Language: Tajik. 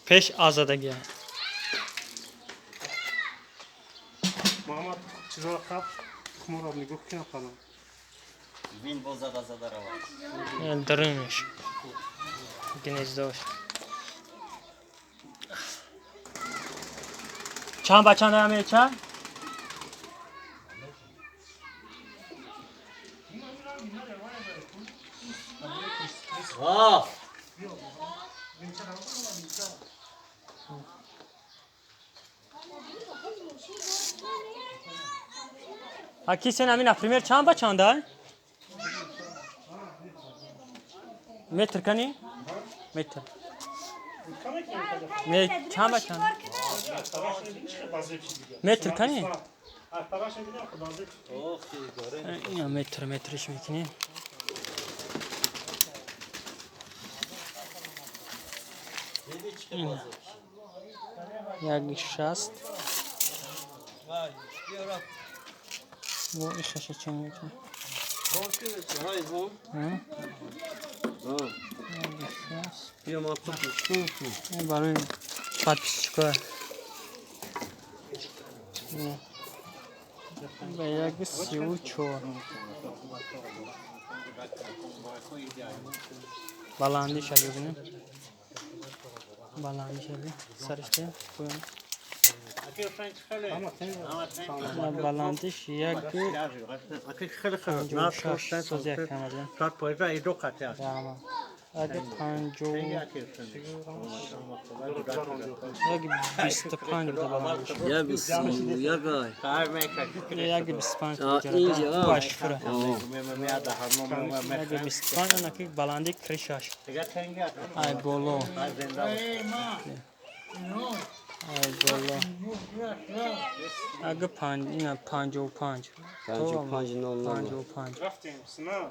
Пеш азадагия. Муҳаммад, чизоро қаб, тухморо нигоҳ кунам қадам. Бин, бо зада зада равад. Дарунаш. Гнездош. Чанд ба чанд амеча? Ва! А кисен ами, например, чанд ба чанда? Метр кани? Метр. Не, чанд ба чанд? Метр кани? Ина метр метриш мекунем. Ина. 1,60. Бо ихаша чен мекунем? 1,60. Ин барои подписчикоя. Ина. Ба 1,34. Баландиша бибинем. Баландиша би. Сариште. Поён. Баландиш 1,56 соз як камада. 1,51 буда баландиш. 1,25. Инҷа. Башфура. 1,25 анаки баланди крышаш. Ай боло. Ай боло. Ага панҷ, ина 55. 55,00. 55. Рафтем, сина.